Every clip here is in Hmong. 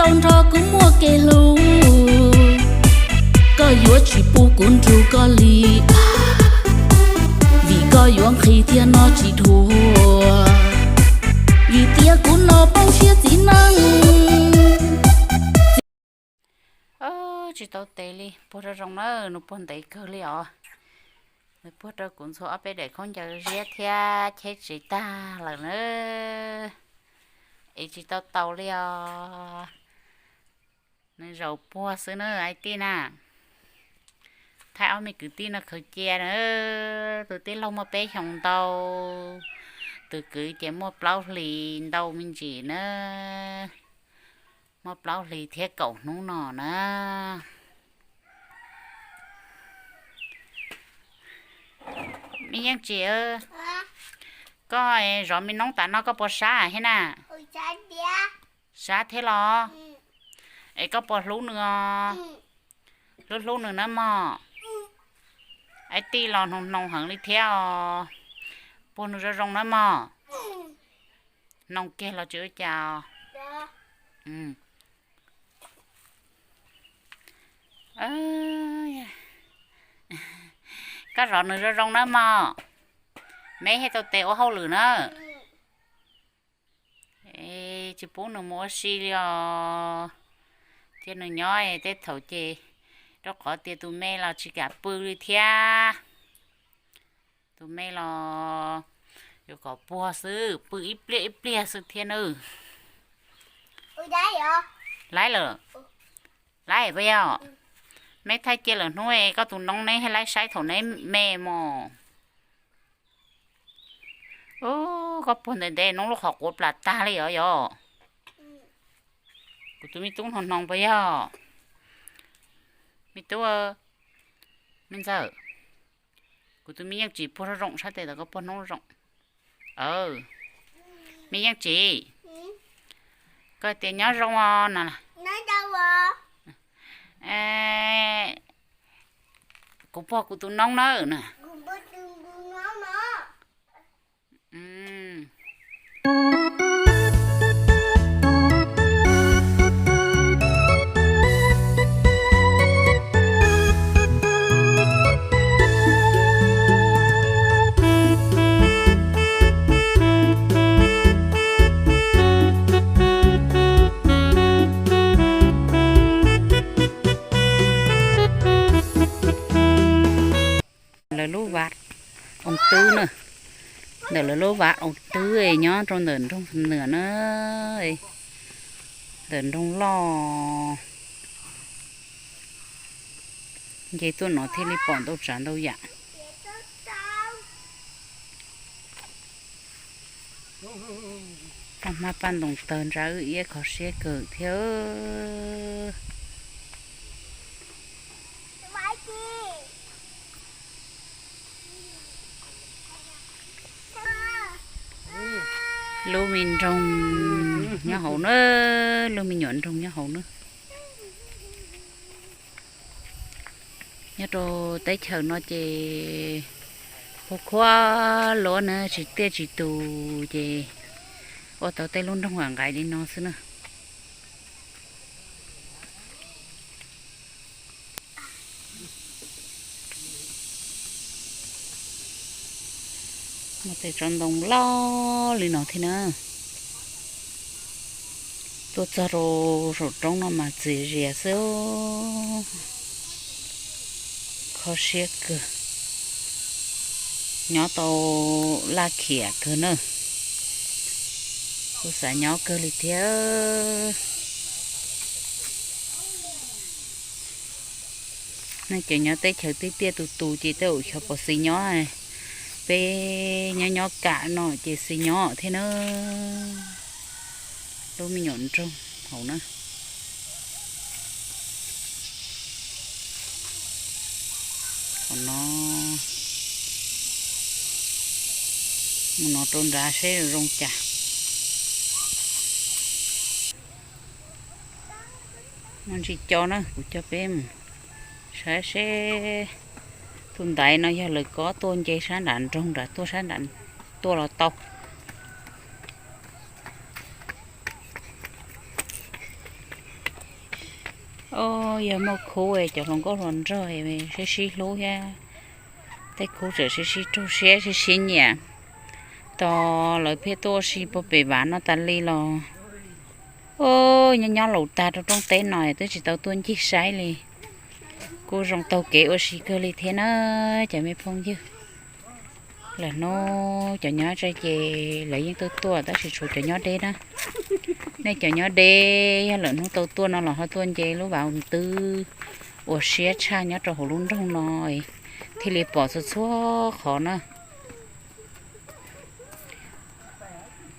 Tau nrho kuv muaj kev hlub, koj yuav tsis pub kuv nrug koj li, vim koj yuav nqhis thiab no tsis dhuav, vim tias kuv no poob siab txiv neej. Tsis tau tes li, puag zoo zoo na, nws puag ntev kawg li os. Nws puag rau kuv ntxhua ob peb daim khaub ncaws ziab thiab cheb tsev tag lawm na. Es tsis tau taus li os. Nws zaum puag xwb na ib tij na. Thaij ob me kwv tij no khaws cia na. Tus tij laug muaj peb xyoos ntau, tus kwv ces muaj plaub hlis ntau me ntsis na. Muaj plaub hlis thiab kaum hnub no na. Me Yeej Tsim, koj zov me noob tas no koj puas sab thiab na? Sab thiab los? Es koj puas hlub nws os? Hlub hlub nws na mog. Ib tij los hnoos hnoos heev li thiab os. Puag nws zoo zoo na mog. Hnoos kiag los tsis ua cas os. Koj zov nws zoo zoo na mog. Me thiaj tau tes ua hauj lwm na. Tsis pub nws mus ua si li os. Cia nws nyob tej thaum ces, rau qhov tias tus me los tsis kam pw li thiab. Tus me los yuav kom puag xwb, pw ib pliag ib pliag xwb thiab nawb. Laib lawm. Laib puas yog? Me thaij cia lawm hnub es koj tus noob neb laib saib thaum neb me mog. Ub, koj puag ntev ntev noob lub qhov quav plam tag li os yog. Kuv tus me tub hnoos hnoos puas yog? Me tub, me ntxawm, kuv tus me Yeej Tsim puag zoo zoo sab tes tom koj puag noob zoo. Me Yeej Tsim, koj tias nyob zoo os no. Kuv puag kuv tus noob nawb na. Lawv lub vaj oo twb na, ntawm lawv lub vaj oo twb nyob rau ntawm nroog Nws na, ntawm nroog loj. Nce tuaj no thiaj li pom ntau tsav ntau yam. Paj hmab paj ntoos tawg ntsa wb iab kho siab kawg thiab. Lub me nroog nyob hauv na, lub me nyuam nroog nyob hauv na. Nyob rau teb chaws no ces pub khuab luab na, tsis tiaj tsis tus ces ua tau tej lub nroog vam nqaim li no xwb na. Muaj tej tsob ntoo loj li no thiab na. Tuaj txog rau saum roob no mas txias zias xwb. Kho siab kawg. Nyob tau laj khiam kawg na. Kuv xav nyob kawg li thiab. Nej cov nyob teb chaws tiaj tiaj tus tus ces tej zaum xyov puas xis nyob. Peb nyob nyob kam no ces xis nyob thiab na. Lub me nyuam nroog hauv na. Qhov no, mus no rau nrad seb zoo cas. Muaj ntsis co na, kuv coj peb mus saib seb tus ntaiv no yog lawv kob tuaj nce sab nram nroog nrad tuaj sab nrad tuaj los tau. Os, yog muaj khub cov hluas nkauj hluas nraug sib sib hlub thiab, tej khub tseem sib sib raug siab sib sib nyiam, tos lawv pheej tuaj ua si puag pem vaj no tas li los. Os, nyob nyob laus tag rau rooj teb no twb tsis tau tuaj ncig saib li. Kuj zoo taug kev ua si kawg li thiab na, cov me phooj ywg. Lwm hnub cov nyob tsev ces lawv yeej tuaj tuaj tab sis tshuav cov nyob deb na. Nej cov nyob deb yog lwm hnub tau tuaj no los ho tuaj nce lub vaj twb ua siab tshaj nyob rau hauv lub nroog no thiaj li pom txhua txhua qhov na.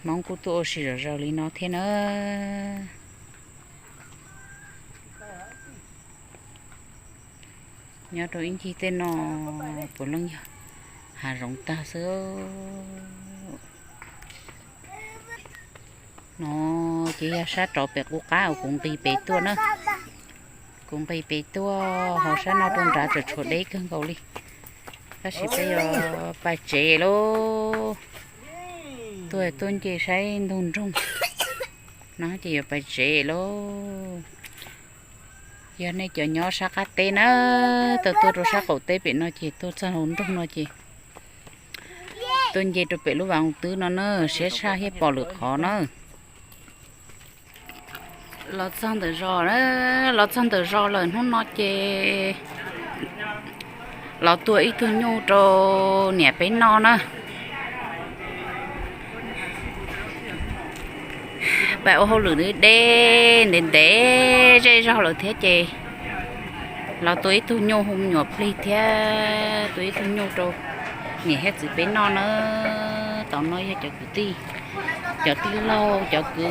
Hmoob kuj tuaj ua si zom zaws li no thiab na. Nyob rau ib ncig tej no puav leej yog hav zoov tag xwb. No ces yog sab rov pem qub qab uas kuv nqis pem tuaj na. Kuv nqis pem tuaj ho sab no rau nrad tseem tshuav deb kawg nkaus li. Tab sis peb yuav pais tsev lauj. Tuaj tuaj nce saib ntug nroog no ces yuav pais tsev lauj. Yog nej cov nyob sab qab teb na, tau tuaj rau sab qaum teb pem no ces tuaj txog hauv nroog no ces tuaj nce rau pem lub vaj twb no na, siab tshaj thiab pom lwm qhov na. Los txog ntawm zos, los txog ntawm zos lawm hnub no ces los tua ib tug nyuj rau niam peb noj na. Pais ua hauj lwm deb ntev ntev zej zog lawm thiab ces los tua ib tug nyuj hu me nyuam plig thiab tua ib tug nyuj rau niam thiab txiv peb noj na. Tom no yog cov kwv tij, cov tij laug cov kwv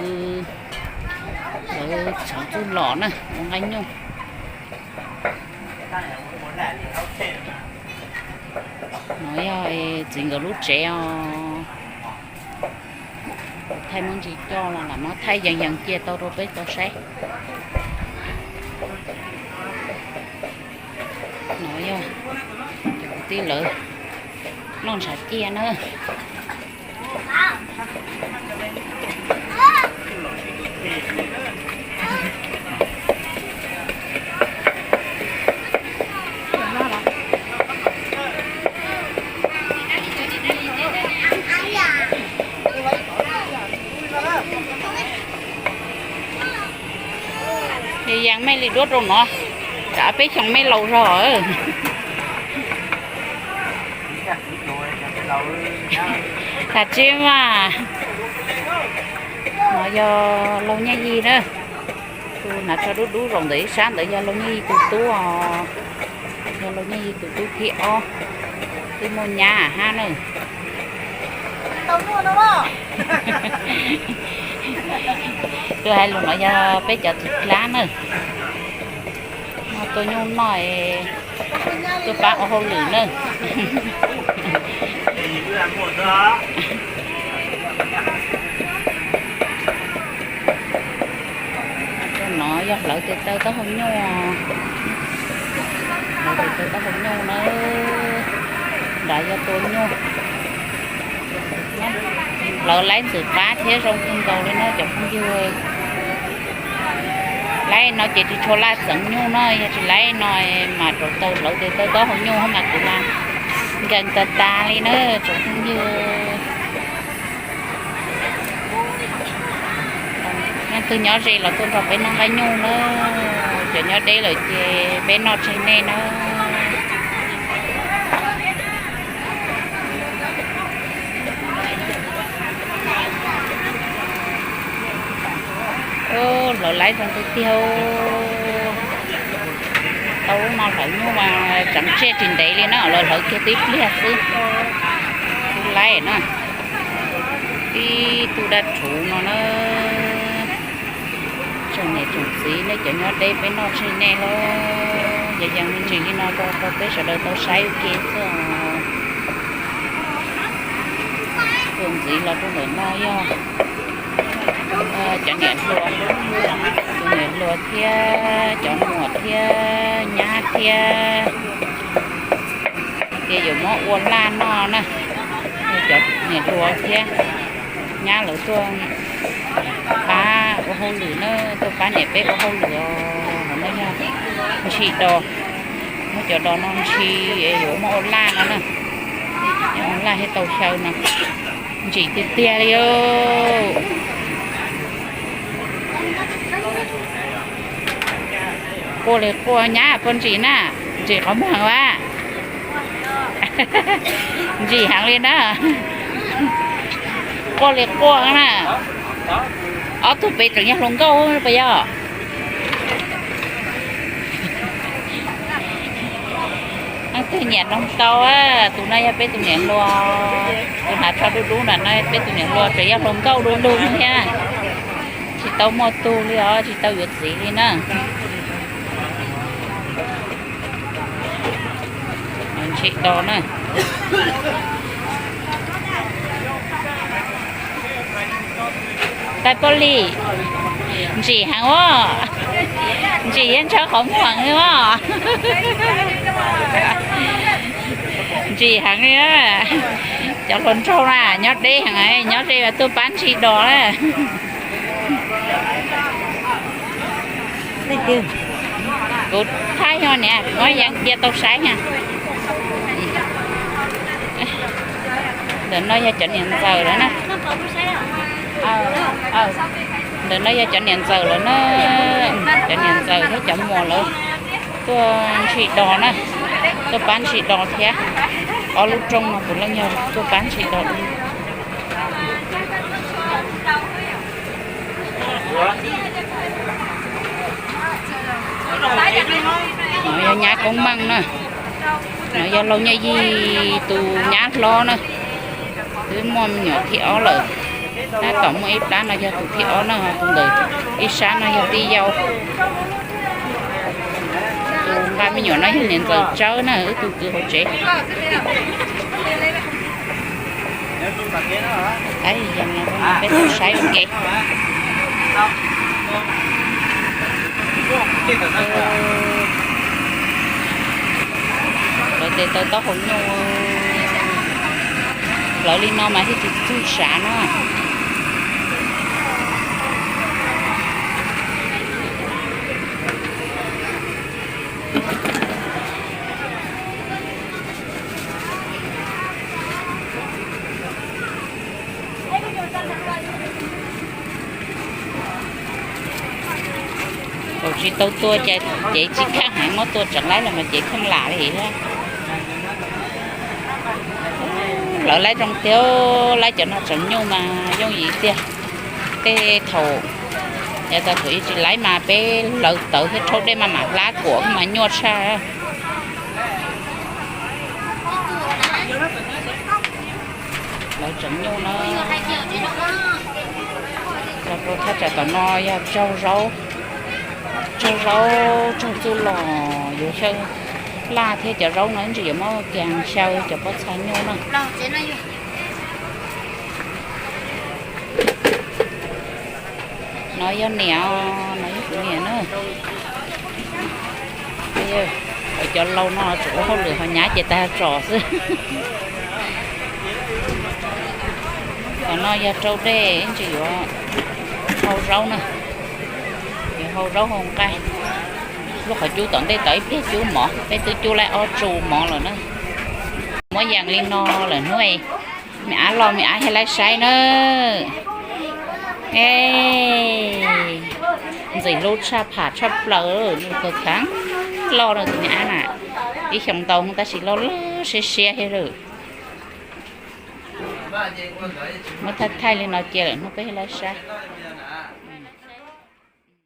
lawv txhov txuj lom na ua nqaij nyuj. No yog txiv nkawd lub tsev os. Thaij muab ntsis coj los lam muab thaij yees yees cia tau rau peb tau saib. No yog cov kwv tij lawv noj ntshav ciaj na. Yees mej li duab rau no, tsam peb xyoo mej laus zog. Tham tsis mas, no yog laug Nyiaj Yig na. Tus hnav tsho dub dub zaum ntawm ib sab ntawd yog laug Nyiaj Yig tus tub os. Yog laug Nyiaj Yig tus tub thib ob, twb muaj nyab hab na. Tus hais lus no yog peb cov txiv dab na. Tua nyuj noj, tuaj pab ua hauj lwm na. No yog hlawv tes taw taub hau nyuj, hlawv tes taw taub hau nyuj na. Nrad yog tua nyuj. Hlawv laib ntxim qab thiab zoo kawg nkaus li no cov phooj ywg. Laib no ces tsis tshua laj txeev nyuj no, yog tsis laib no mas rau taw hlawv tes taw taub hau nyuj mas kuv mas nkees tas tas li na cov phooj ywg. Leej twg nyob ze los tuaj nrog peb noj nqaij nyuj na, cov nyob deb lawm ces peb noj tseg nej na. Hlawv laib zoo tiag tiag. Tau lub no hlawv nyuj mas tseem tsiaj tsis ntev li na, lawv hlawv kiag tib pliag xwb. Tub laib na, tib tug dab rhuv no na. Tsoom niam tsoom txiv nej cov nyob deb peb noj tseg nej lauj, yog yees me ntsis li no rau peb sawv daws tau saib ua ke xwb os. Tuaj ntxiv los rau ntawm no yog cov niam hluas, cov niam hluas thiab cov muam thiab nyab thiab, ces yuav muab ua laj noj na. Cov niam hluas thiab nyab lawv tuaj pab ua hauj lwm na, tuaj pab niam peb ua hauj lwm os. Ntshis dos, muab cov dos no ntshis es yuav muab ua laj no na. Ua laj thiaj tau xyaw no. Ntsim tiag tiag li os. Quaj li quaj nyab puas ntsim na, ntsim qhov muag a. Ntsim heev li na. Quaj li quaj na. Ob tug pem tseem yog hluas nkauj puas yog? Leej twg nyiam noog tau, tus no yog peb tus niam hluas, tus hnav tsho dub dub na no peb tus niam hluas tseem yog hluas nkauj du lug thiab. Tsis tau muaj tug li os, tsis tau yuav txiv li na. Ntshis dos na. Tais Paj Lis, ntsim heev os. Ntsim yeej ntshaw qhov muag heev li os. Ntsim heev li. Cov hluas nraug na nyob deb heev, nyob ze tuaj pab ntshis dos na. Kuv thaij yog niam muab yeeb cia tau saib na. Ntawm no yog cov niam ntxawm lawm na. Ntawm no yog cov niam ntxawm lawm na. Cov niam ntxawm thiab cov muam lawv tuaj ntshis dos na, tuaj pab ntshis dos thiab. Ob lub rooj no puav leej yog tuaj pab ntshis dos. No yog nyab Koob Meej na. No yog Laug Nyiaj Yig tus nyab hlob na. Twb muaj me nyuam thib ob lawm. Tab tom muaj ib plab no yog tus thib ob na, tus ntawm ib sab no yog tij yau. Tus nqa me nyuam no yog niam ntxawm Tsawb na, wb tus kwv hauv tsev. Peb tuaj saib ua ke. Lawv tes taw taub hau nyuj, lawv li no mas thiaj tsis txug sav na. Thaum tsis tau tua ces cev tsis kheej heev, muab tua tseem laib los mas cev kheej lam li thiab. Lawv laib zoo tiag, laib cov no tseem nyuj mas yooj yim tiag. Tej thaum yav tas thaum tsis laib mas peb laws tawv thiab rhaub dej mas mam hlab kuam mas nyuaj tshaj. Lawv tseem nyuj no. Rau thaj tsam tom no yog tsaug zaub, tsaug zaub tsaug txuj los yuav xyaw laj thiab cov zaub no ib ntsis yuav muab kiag xyaw cov pob txha nyuj na. No yog niam, no yog kuv niam na. Cov laus no tseem ua hauj lwm, ho nyab ces tag tsom xwb. Cov no yog rau dej, ib ntsis yuav hau zaub na, yuav hau zaub hau nqaij. Lub qhov cub tom ntej tod ib pliag cub mov, peb twb cub laib ob tsu mov lawm na. Muab yees li no lawm hnub, me ab loj me ab thiaj laib saib na. Ntxim hlub tshaj, pham tshaj plaws, nws khav khav loj na tus me ab na. Ib xyoos ntau tab sis loj loj siab siab thiab lawm. Muab thaij thaij li no cia lawm hnub peb thiaj laib saib.